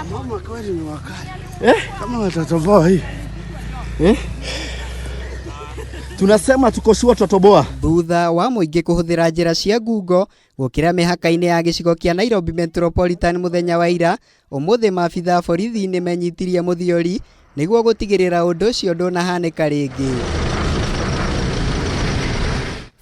Mama kweli ni wakali. Eh? Kama watatoboa hii. Eh? Tunasema tuko sure tutatoboa. Thutha wa mũingĩ kũhũthĩra njĩra cia ngungo gũkĩra mĩhaka-inĩ ya gĩcigo kĩa Nairobi Metropolitan mũthenya wa ira, ũmũthĩ maabitha a borithi nĩ menyitirie mũthiori nĩguo gũtigĩrĩra ũndũ ũcio ndũnahanĩka rĩngĩ.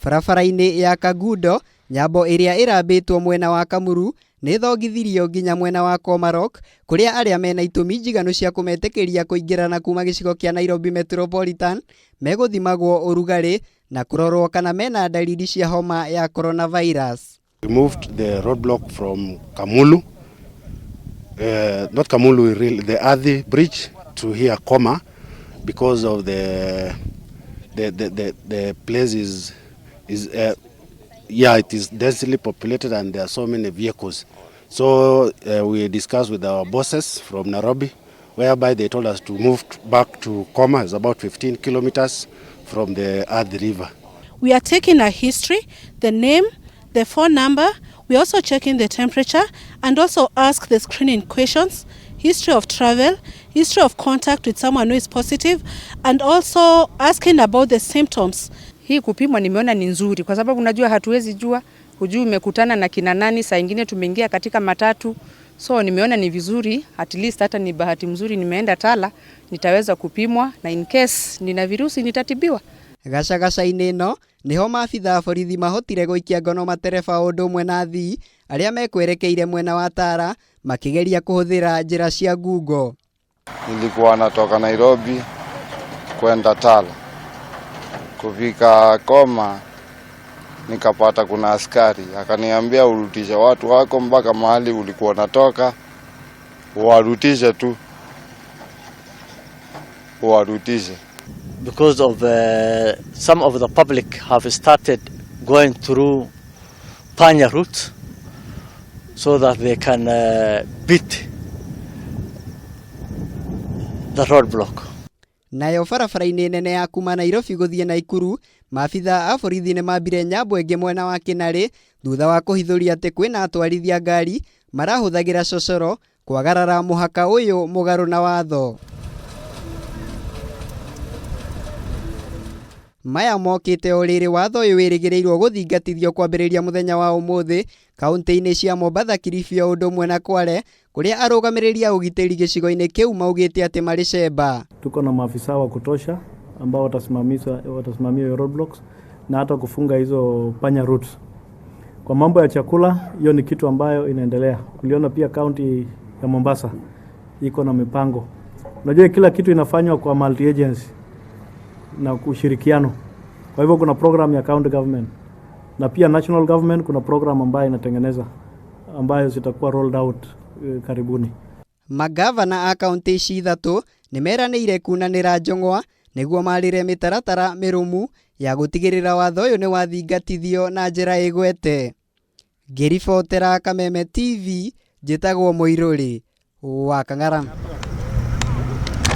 Barabara-inĩ ya Kangundo, nyambo ĩrĩa ĩrambĩtwo mwena wa Kamuru nĩ thongithirio nginya mwena wa Komarok kũrĩa arĩa mena itũmi njiganu cia kũmetĩkĩria kũingĩra na kuma gĩcigo kĩa Nairobi Metropolitan megũthimagwo ũrugarĩ na kũrorwo kana mena dalili cia homa ya coronavirus. We moved the roadblock from Kamulu, not Kamulu, really, the Athi Bridge to here Koma, because of the place is yeah, it is densely populated and there are so many vehicles. So we discussed with our bosses from Nairobi, whereby they told us to move back to Koma. It's about 15 kilometers from the Athi River. We are taking a history, the name, the phone number. We are also checking the temperature and also ask the screening questions, history of travel, history of contact with someone who is positive, and also asking about the symptoms. Hii kupimwa nimeona ni nzuri kwa sababu unajua hatuwezi jua, hujui umekutana na kina nani, saa ingine tumeingia katika matatu. So nimeona ni vizuri, at least hata ni bahati mzuri nimeenda Tala, nitaweza kupimwa na in case nina virusi nitatibiwa. Gacagaca-inĩ ĩno nĩho maabitha a borithi mahotire gũikia ngono matereba ũndũ ũmwe na athii arĩa mekwerekeire mwena wa Tala makĩgeria kũhũthĩra njĩra cia ngungo. Nilikuwa natoka Nairobi kwenda Tala. Kufika Koma nikapata kuna askari akaniambia urudishe watu wako mpaka mahali ulikuwa unatoka, warudishe tu, warudishe. Because of some of the public have started going through Panya route so that they can beat the roadblock. Nayo barabara-inĩ nene ya kuma Nairobi gũthiĩ Naikuru, maabitha a borithi nĩ mambire nyambo ĩngĩ mwena wa Kĩnarĩ thutha wa kũhithũria atĩ kwĩna atwarithia ngari marahũthagĩra cocoro kwagarara mũhaka ũyũ mũgarũ na watho. Maya mokĩte o rĩrĩ watho ũyũ wĩrĩgĩrĩirwo gũthingatithio kwambĩrĩria mũthenya wa ũmũthĩ kaunti-inĩ cia Mombatha, Kilifi o ũndũ ũmwe na Kwale kũrĩa arũgamĩrĩri a ũgitĩri gĩcigo-inĩ kĩu maugĩte atĩ marĩ cemba. Tuko na maafisa wa kutosha ambao watasimamia hiyo roadblocks na hata kufunga hizo panya routes. Kwa mambo ya chakula, hiyo ni kitu ambayo inaendelea. Uliona pia kaunti ya Mombasa iko na mipango. Unajua kila kitu inafanywa kwa multi agency na ushirikiano. Kwa hivyo kuna program ya county government na pia national government, kuna program ambayo inatengeneza ambayo zitakuwa rolled out karibuni. Magavana a kaunti ici ithatũ nĩ meranĩire kunanĩra njong'wa nĩguo marĩre mĩtaratara mĩrũmu ya gũtigĩrĩra watho ũyũ nĩ wathingatithio na njĩra ĩgwete. Ngĩribotera Kameme TV, njĩtagwo Mũirũrĩ wa Kang'ara.